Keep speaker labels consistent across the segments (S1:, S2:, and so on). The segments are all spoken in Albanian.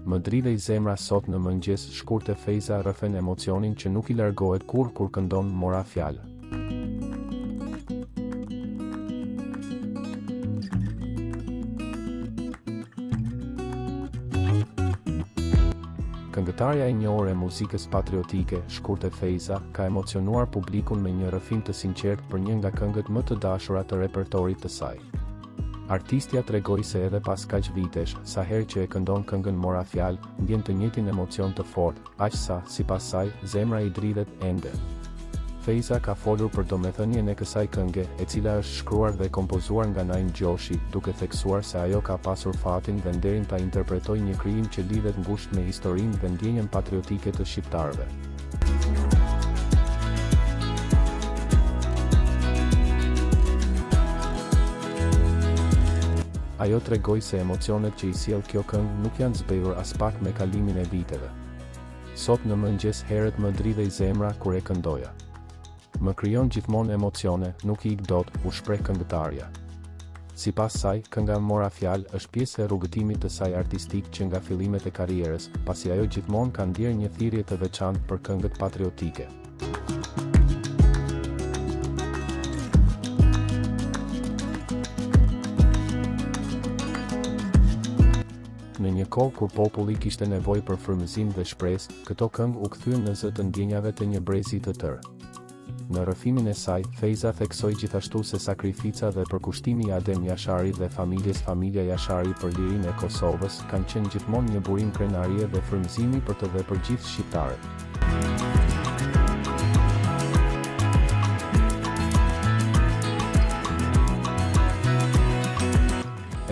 S1: Më dridhej zemra sot në mëngjes Shkurte Fejza rrëfen emocionin që nuk i largohet kurrë kur këndon Mora Fjalë. Këngëtarja e njohur e muzikës patriotike, Shkurte Fejza, ka emocionuar publikun me një rrëfim të sinqertë për një nga këngët më të dashura të repertorit të saj. Artistja tregoi se edhe pas kaq vitesh, sa herë që e këndon këngën Mora Fjalë, ndjen të njëjtin emocion të fortë, aq sa, sipas saj, zemra i dridhet ende. Fejza ka folur për domethënien e kësaj kënge, e cila është shkruar dhe kompozuar nga Naim Gjoshi, duke theksuar se ajo ka pasur fatin dhe nderin ta interpretojë një krijim që lidhet ngushtë me historinë dhe ndjenjën patriotike të shqiptarëve. Ajo tregoi se emocionet që i sjell kjo këngë nuk janë zbehur aspak me kalimin e viteve. Sot në mëngjes herët më dridhej zemra kur e këndoja. Më krijon gjithmonë emocione, nuk i ik dot, u shpreh këngëtarja. Sipas saj, kënga Mora Fjalë është pjesë e rrugëtimit të saj artistik që nga fillimet e karrierës, pasi ajo gjithmonë ka ndjerë një thirrje të veçantë për këngët patriotike. Në një kohë kur populli kishte nevojë për frymëzim dhe shpresë, këto këngë u kthyen në zë të ndjenjave të një brezi të tërë. Në rrëfimin e saj, Fejza theksoi gjithashtu se sakrifica dhe përkushtimi i Adem Jasharit dhe familjes Familja Jashari për lirinë e Kosovës kanë qenë gjithmonë një burim krenarie dhe frymëzimi për të dhe për gjithë shqiptarët.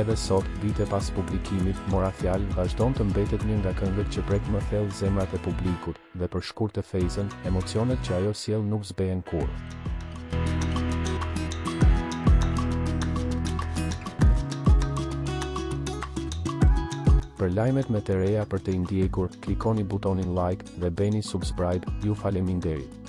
S1: Edhe sot, vite pas publikimit, Mora Fjalë vazhdon të mbetet një nga këngët që prek më thellë zemrat e publikut, dhe për Shkurte Fejzën, emocionet që ajo sjell nuk zbehen kurrë. Për lajmet me të reja për të i ndjekur, klikoni butonin like dhe bëni subscribe, ju faleminderit.